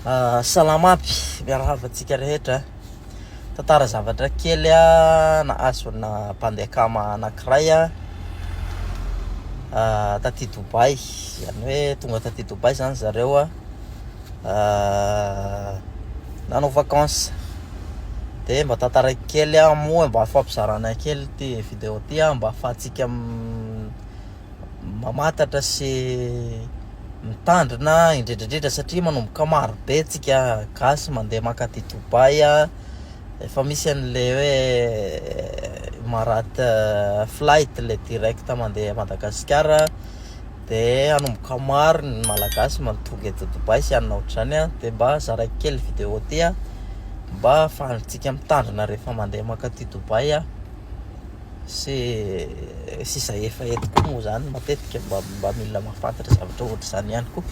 Salama aby, miarahaba antsika rehetra. Tantara zavatra kely nahazo-na mpandeha akama anankiray taty Dubaï, izany hoe tonga taty Dubaï zany zareo nanao vacance. De mba tantaraiko kely moa mba hifampizarana kely ity video ity mba ahafahantsika mamantatra sy mitandrina indrindra indrindra satria manomboka maro be tsika gasy mandeha mankaty Dubaï a, efa misy an'le hoe Emirates flight le direct mandeha Madagasikara de hanomboka maro ny malagasy tonga eto Dubaï sy hanana ohatr'izany a, de mba zaraiko kely vidéo ty a mba ahafahantsika mitandrina rehefa mandeha mankaty Dubaï a. Sy sy izay efa eto koa moa zany matetika mba mila mahafantatra zavatra ohatr'izany ihany koa.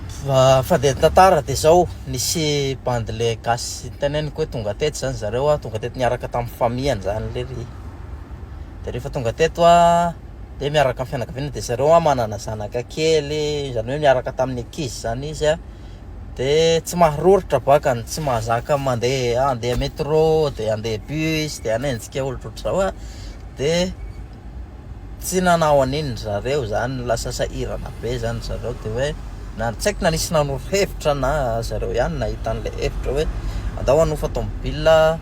Fa fandehan'ny tantara de zao, nisy bandy le gasy teneniko hoe tonga teto zany zareo a, tonga teto niaraka tamin'ny famille-ny zany lery. De rehefa tonga teto a, de miaraka amin'ny fianakaviana de zareo a manana zanaka kely, zany hoe miaraka tamin'ny ankizy zany izy a. De tsy maharoritra bakany, tsy mahazaka mandeha andeha métro de andeha bus de hanenjika ohatrohatr'izao a, de tsy nanao an'iny zareo zany, lasa sahirana be zany zareo de hoe na tsy haiko na nisy nanoro hevitra na zareo ihany nahita an'le hevitra hoe andao hanofa tomobile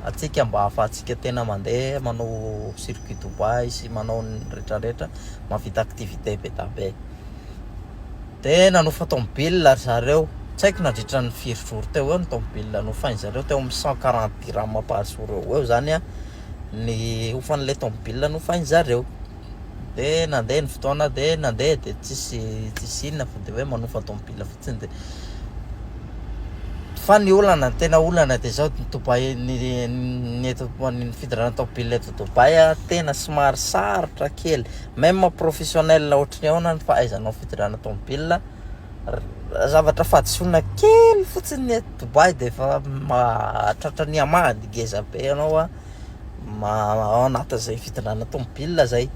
atsika mba ahafahantsika tena mandeha manao circuit Dubaï sy manao ny rehetrarehetra, mahavita activité be da be. De nanofa tomobile ry zareo, tsy haiko nandritra ny firy jours teo eo ny tomobile nofainy zareo, teo amin'ny 140 dirham par jour eo ho eo zany an ny hofan'le tomobile nofainy zareo. De nandeha ny fotoana de nandeha de tsisy tsisy inona fa de hoe manofa tomobile fotsiny de fa ny olana, ny tena olana de zao ny Dubaï ny ny eto ny fitondrana tomobile eto Dubaï an tena somary sarotra kely. Même professionnel ohatry ny ahoana ny fahaizanao fitondrana tomobile, zavatra fahadisoana kely fotsiny ny eto Dubaï de efa mahatratra ny amande ngeza be ianao an, ao anatin'izay fitondrana tomobile zay.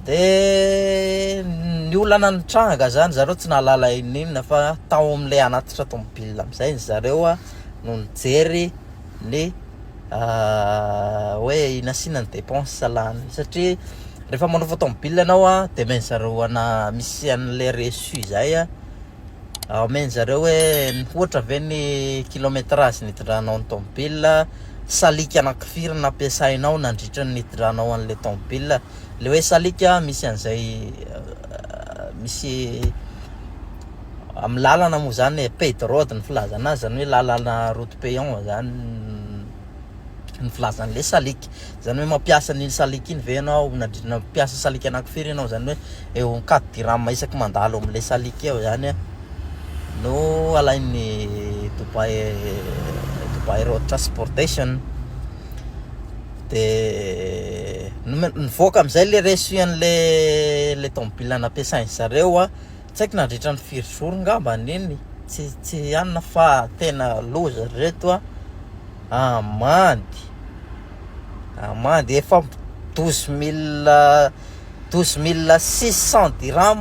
De ny olana nitranga zany zareo tsy nahalala inona fa tao am'le hanatitra tomobile am'zay zareo an no nijery ny hoe nasiana ny dépense lany satria rehefa manofa tomobile ianao a de omen zareo ana misy an'le reçu zay a, omen zareo hoe nihoatra ve ny kilométrage nitondranao ny tomobile, saliky anakifiry nampiasainao nandritra ny nitondranao an'le tomobile, le hoe salika misy an'izay misy amin'ny lalana moa zany e, paid road ny filazana azy, zany hoe lalana route payant zany ny filazan'le saliky, zany hoe mampiasa an'iny saliky iny ve ianao nandritra nampiasa saliky anakifiry ianao, zany hoe eo amin'ny 4 dirham isaky mandalo am'le saliky eo zany a no alain'ny Dubaï Road Transportation. De nivoaka am'izay le reçu an'le le tomobile nampiasainy zareo a, tsy haiko nandritra ny firy jours ngambany iny, tsy anona fa tena loza ry reto a, amande amande efa 12 000, 12 600 dirham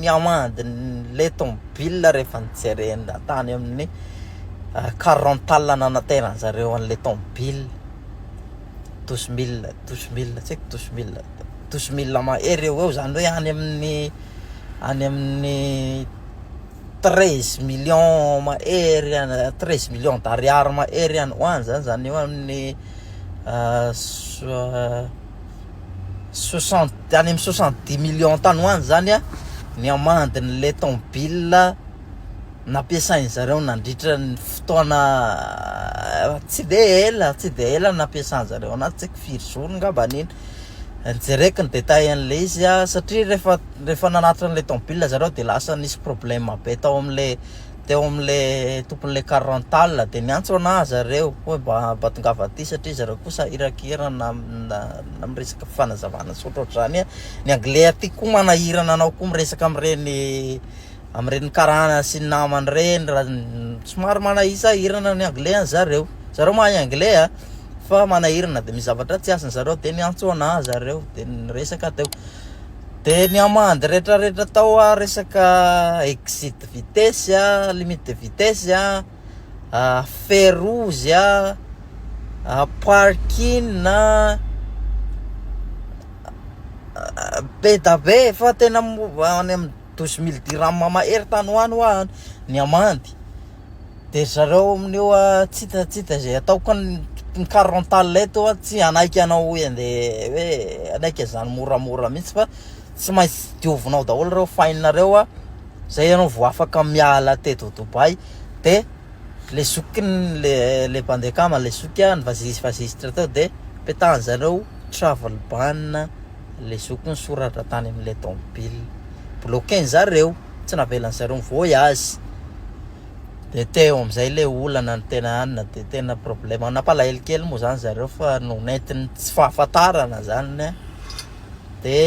ny amande-n'le tomobile rehefa nijerena tany amin'ny car rental nanateran zareo an'le tomobile, 12 000, 12 000, tsy haiko 12 000, 12 000 mahery eo ho eo, zany hoe any amin'ny 13 millions mahery any, 13 millions d'ariary mahery any ho any zany, zany eo amin'ny 60, any amin'ny 70 millions tany ho any zany a ny amande-n'le tomobile nampiasainy zareo nandritra ny fotoana tsy de ela, tsy de ela nampiasan zareo anazy, tsy haiko firy jours ngambany iny. Nijereko ny détail an'le izy a, satria rehefa nanatitra an'le tomobile zareo de lasa nisy problème be tao am'le teo am'le tompon'le car rental, de niantso anahy zareo hoe mba tongava aty satria zareo koa sahirakirana amy resaka fanazavana sy ohatrohatr'izany a. Ny anglais aty koa manahirana anao koa miresaka am'ireny karana sy ny namany reny, raha somary manahisahirana ny anglais any zareo, zareo mahay anglais a fa manahirana de misy zavatra tsy azony zareo de niantso anahy zareo de niresaka teo. De ny amende rehetrarehetra tao a, resaka excès de vitesse a, limite de vitesse a, feu rouge a, parking a, be da be fa tena any amin'ny 12 000 dirham mahery tany ho any hoa ny amende. De zareo amin'io a tsy hita, tsy hita zay atao koa ny car rental eto a, tsy hanaiky anao hoe andeha hoe hanaiky an'izany moramora mihitsy fa tsy maintsy diovinao daholo reo fine reo a, zay ianao vao afaka miala teto Dubaï. De le zokiny le mpandeha akama, le zoky a nivazisivazisitra teo, de petahany zareo travel ban le zoky, nisoratra tany am'le tomobile, bloqué zareo, tsy navelany zareo voyage. De teo am'izay le olana ny tena anina, de tena problème nampalahelo kely moa zany zareo fa no nentiny tsy fahafantarana zany a. De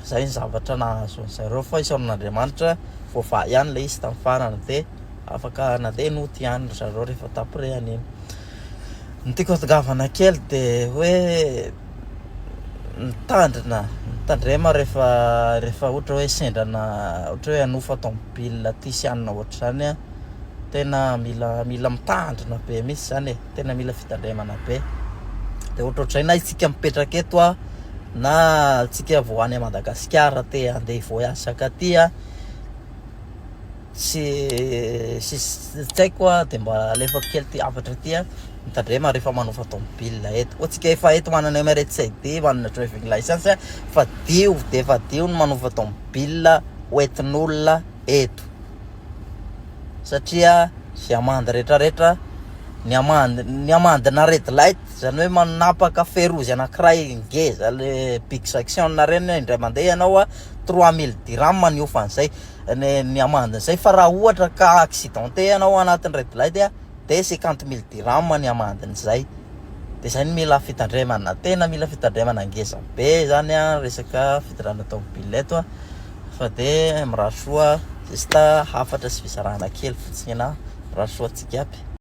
zay ny zavatra nahazo zareo fa isaoran'Andriamanitra voavaha ihany le izy tamin'ny farany, de afaka nandeha nody ihany ry zareo rehefa d'après an'iny. Ny tiako hatongavana kely de hoe mitandrina, mitandrema rehefa ohatra hoe sendrana ohatra hoe hanofa tomobile aty sy anina ohatr'izany a, tena mila mitandrina be mihitsy zany e, tena mila fitandremana be. De ohatrohatr'izay na isika mipetraka eto a, na tsika vao any Madagasikara te handeha voyage akaty a, tsy tsy haiko a, de mba alefako kely ty hafatra ty a: mitandrema rehefa manofa tomobile eto. Ohatsika efa eto manana Emirates ID, manana driving license, fa dio de fadio ny manofa tomobile hoentin'olona eto, satria zay amende rehetrarehetra, ny amende-na red light zany hoe manapaka feu rouge anankiray ngeza, le big section reny, indray mandeha ianao a, 3000 dirham ny ofan'izay, ny amende-n'izay. Fa raha ohatra ka accidenté ianao anatin'ny red light a, de 50 000 dirham ny amende-n'izay. De zay ny mila fitandremana, tena mila fitandremana ngeza be zany a, resaka fitondrana tomobile eto a. Fa de mirary soa, juste hafatra sy fizarana kely fotsiny ana, mirary soa antsika aby.